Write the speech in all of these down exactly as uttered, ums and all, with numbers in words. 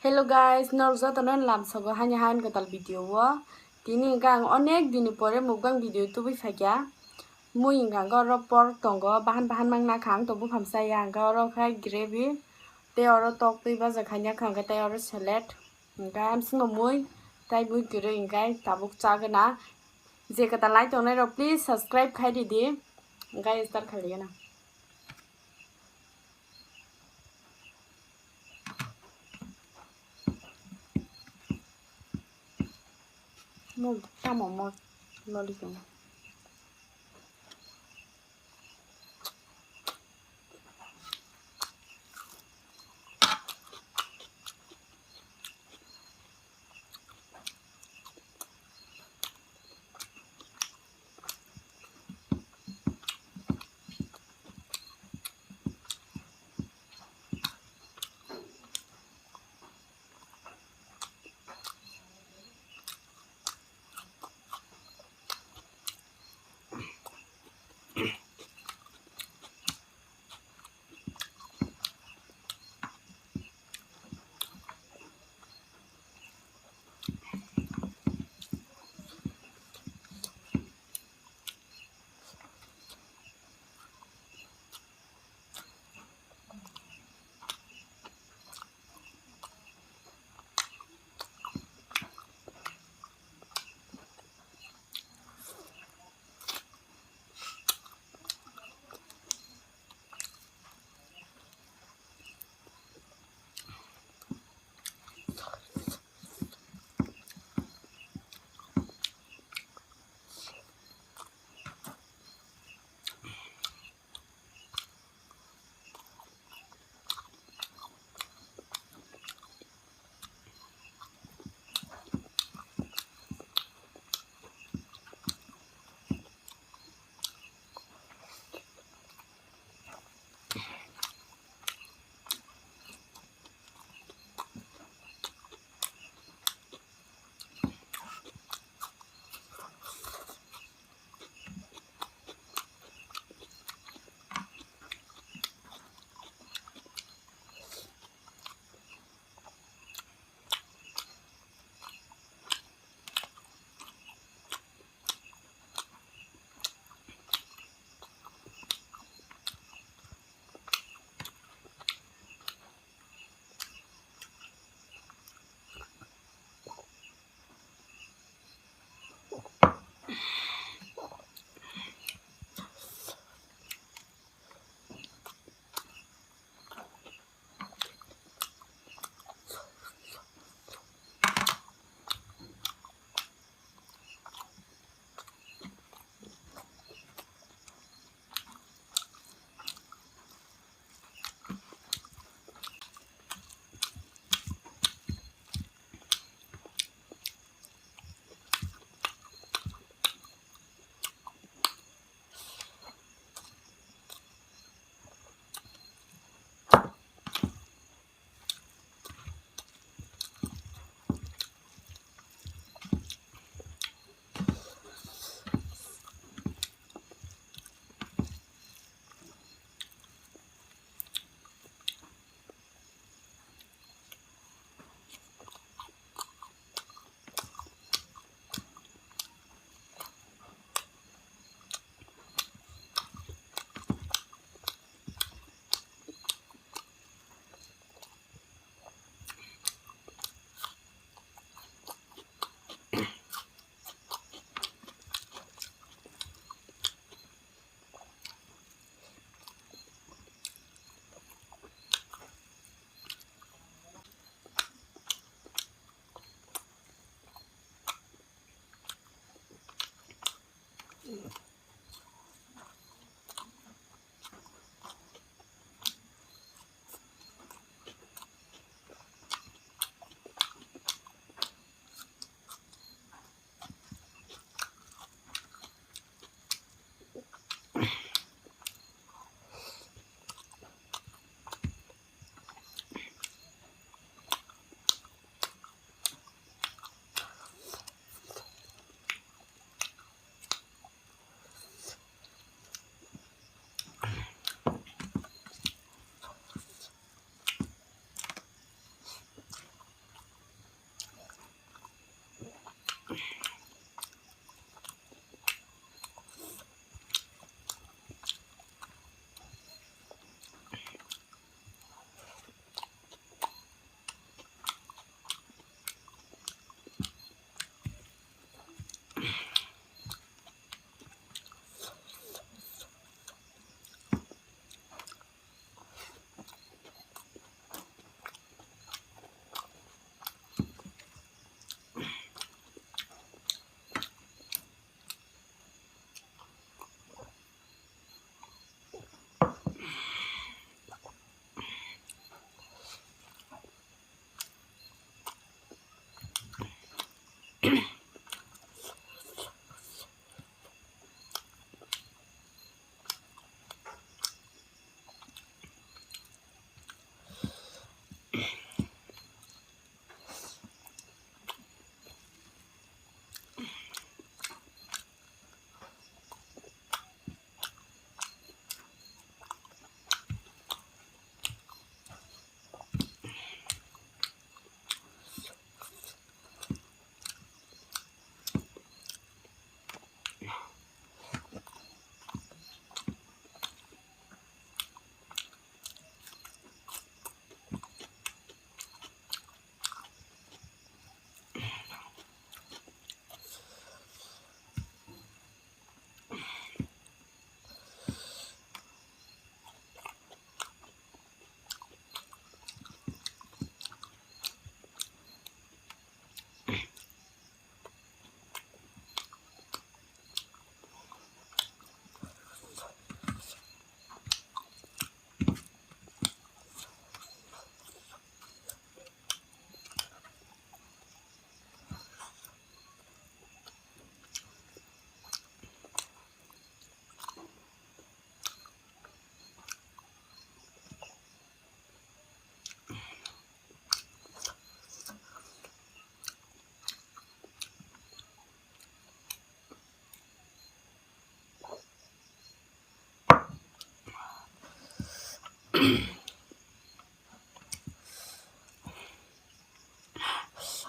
Hello guys, norok jotono lamsogo hani han kwtal video o. Tini hwnkha ang onek dini pore mukbang video tubui phaikha. Mui hwnkha ang oro pork tongo, bahan bahan mang nakha ang to buphang chaya, hwnkha oro khai gravy, tei oro tok twi bajak hai nakha, hwnkha tei oro salad, hwnkha amsongo mui, tei mui kwrwi hwnkha tabuk chagwna. Je kwtal nai tongnai rok please subscribe khai ridi, hwnkha start khailaiya na. Mo tamo mo loli tongo.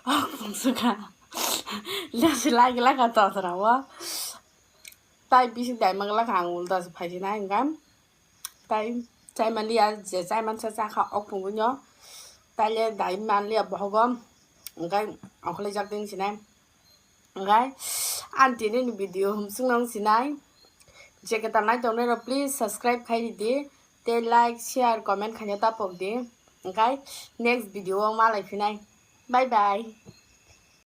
Oh, pungsukha. Lasi lagi laka totra wo. Tai bisik dai mang laka ang ulta se phaji na hingka. Tai chai manliya je chai mansa chakha ok pungunyo. Tai le dai manliya bohogo. Hingka ang khole jak ding sinai. Hingka ang tini ni video humsung nang sinai. Je keta nai tongnai rok please subscribe khai di. Te like, share, comment khaina tapok di. Hingka next video o malai phinai. Bye bye.